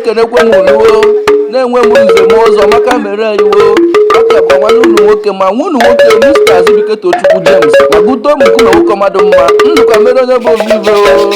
Ekenekwe m unu na-enwe m nze m ọzọ maka mere iwo ọka bụ nwanne unu nwoke ma nwa unu nwoke Mr. Azubike Tochukwu James ma guto m nkume nwoke mmadụ mma ndụka mere onye bụ obive o.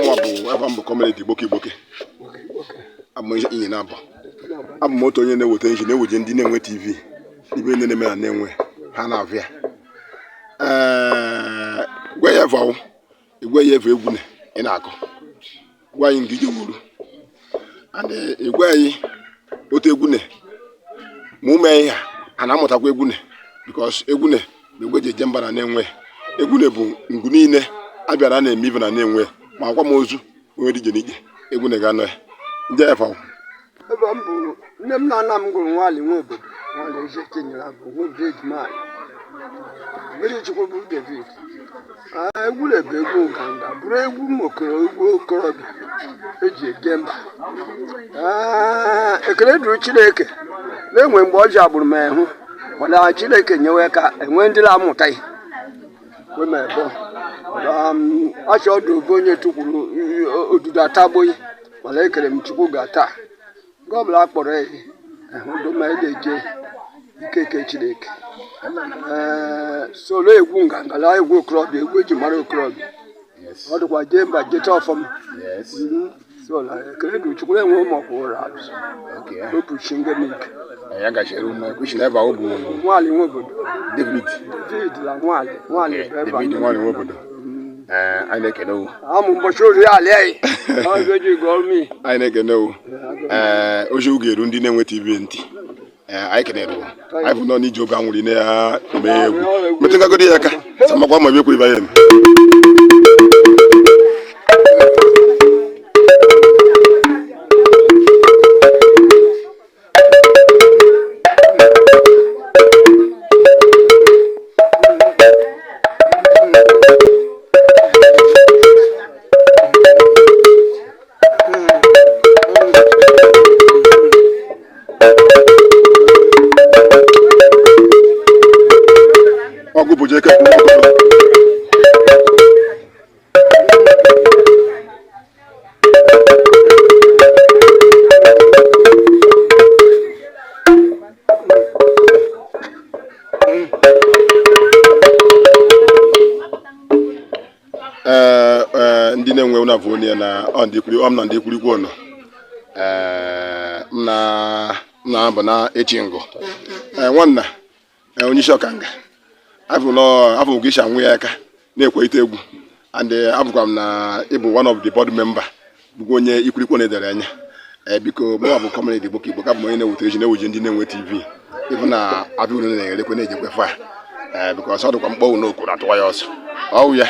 Nwa bụ ebe m bụ comrade Igboke Igboke. Abụ m inyi na abụ. Abụ m otu onye na-eweta nji na-eweje ndị na-enwe TV ibe ndị na-eme na na-enwe ha na-avịa. Ee, gwa ya efe ọwụ, igwe ya efe egwu na ị na-akụ. Gwa anyị nke ije wuru. And igwe anyị otu egwu na ma ụmụ anyị ha a na-amụtakwa egwu na because egwu na bụ egwu eji eje mba na na-enwe. Egwu na bụ ngụ niile a bịara na-eme ibe na na-enwe ma akwamozu onwe dị ije n'ije egwu na ga-anọ ya. Ndị efe ọwụ. Ebe m bụ nne m na nna m gụrụ nwali nwe obodo nwali eze tinyere abụ nwe obodo ejimali mmiri chukwu bụ David. Egwu na-ebu egwu nganga bụrụ egwu ụmụ egwu okorobịa eji eje mba. Ekele dịrị Chineke na-enwe mgbe ọ ji agbụrụ m ehụ mana Chineke nyewe ka enwe ndị na-amụta ihe wemebo achọ ọdụ obe onye tukwuru odudu atagboyi mana ekele m Chukwu ga taa nke ọbụla a kpọrọ ehi ehụdoma eje ike ke Chineke. Ee, solo egwu nganga na egwu okorobịa, egwu eji mara okorobịa ọ dịkwa jee mba jeta ọfọma. So na ekele dị Chukwu enwe ụmụ ọkwụrụ azụ obuchi ngemike. Ya gachara unu kwuchi na ebe ahụ bụ nwali nwe obodo David. David na nwali nwali bụ ebe David nwali nwe obodo. Ee, anyị na-ekene wu. Amụ mbọchị ori ali anyị ọ ga-eji gụọ mi. Anyị na-ekene wu. Ee, ozi oge eru ndị na-enwe TV ntị. Ee, anyị kenere wu. Anyị bụ nọ n'iji oge anwụrụ na ya eme egwu. Metụkagodi ya aka. Samakwa ma ebekwa ibe ya eme. Ọgụ bụ jeke kwuru ọgụ. Ee, ee, ndị na-enwe ụna bụ onye na ọ ndị kwuri ọ m na ndị kwurikwu ọnọ. Ee, m na m na abụ na echi ngụ. Ee, nwanna, ee, onye isi ọkanga afọ nọ afọ nke isi anwụ ya aka na-ekwe ite egwu. And abụkwa m na ịbụ one of the board member, bụkwa onye ikwurikwo na-edere anya. Ee, biko, mụnwa bụ comrade Igbo ka Igbo ka bụ m onye na-eweta oji na-eweji ndị na-enwe TV ịbụ na abịa unu na-erekwe na-ejekwe fa. Ee, because ọ dịkwa mkpọwụ na okwu na-atụwa ya ọsọ ọwụ ya.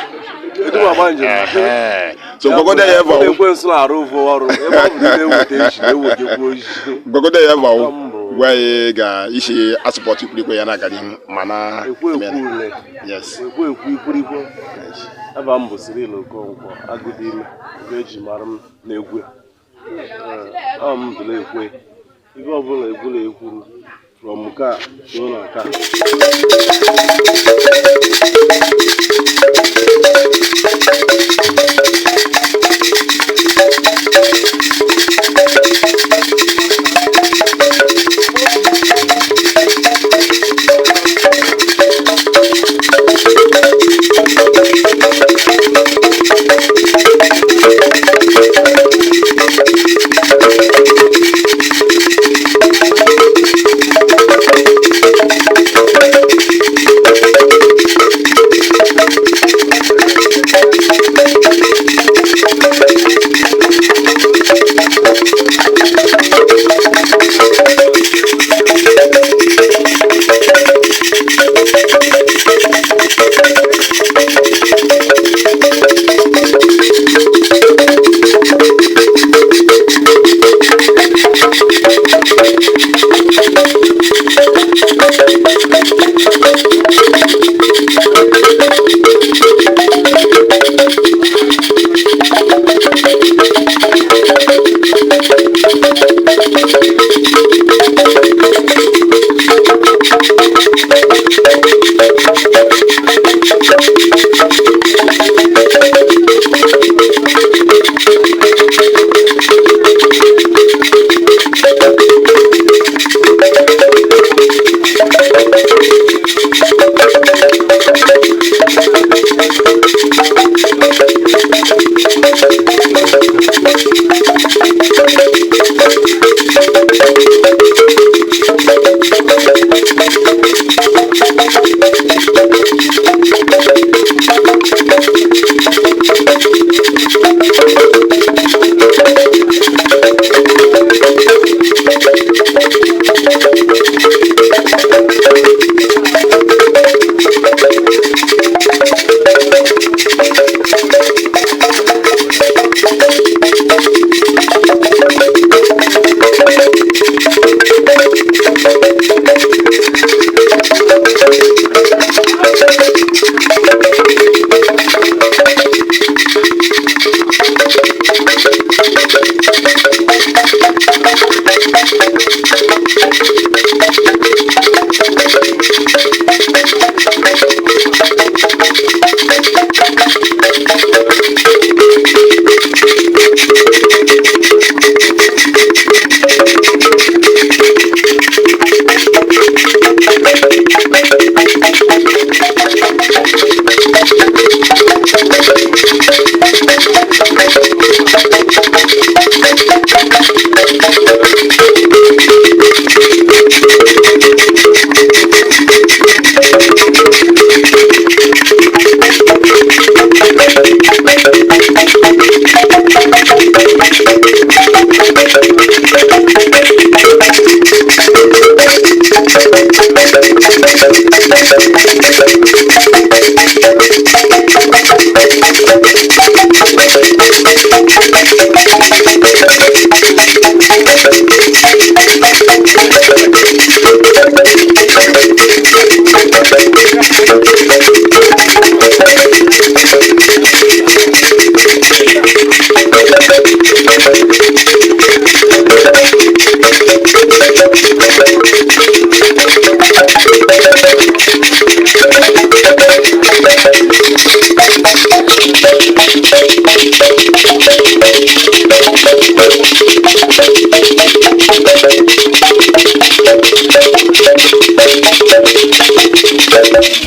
Ehe. So gwagode ya ebe ọwụ. Ekwensu na-arụ ụvụ ọrụ ebe ọ bụ na na-eweta eji na-ewejekwa oji. Gwagode ya ebe ọwụ, gwa ya ga isi asụpọtụ ikwurikwe ya na-aga n'ihu ma na ekwu ekwu ule. Yes. Ekwu ekwu ikwurikwo ebe m bụ Cyril Okonkwo agụdị ime nke eji mara m na-egwu. Ọ m dụla ekwe ibe ọbụla egwula ekwuru from nke a ruo na nke a.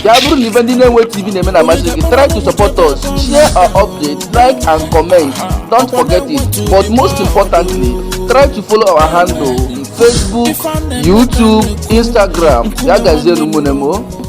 Ya bụrụ na ife ndị na-enwe TV na-eme na amasị gị, try to support us, share our update, like and comment. Don't forget it. But most importantly, try to follow our handle: Facebook, YouTube, Instagram. Ya gazienu, ụmụnne m o.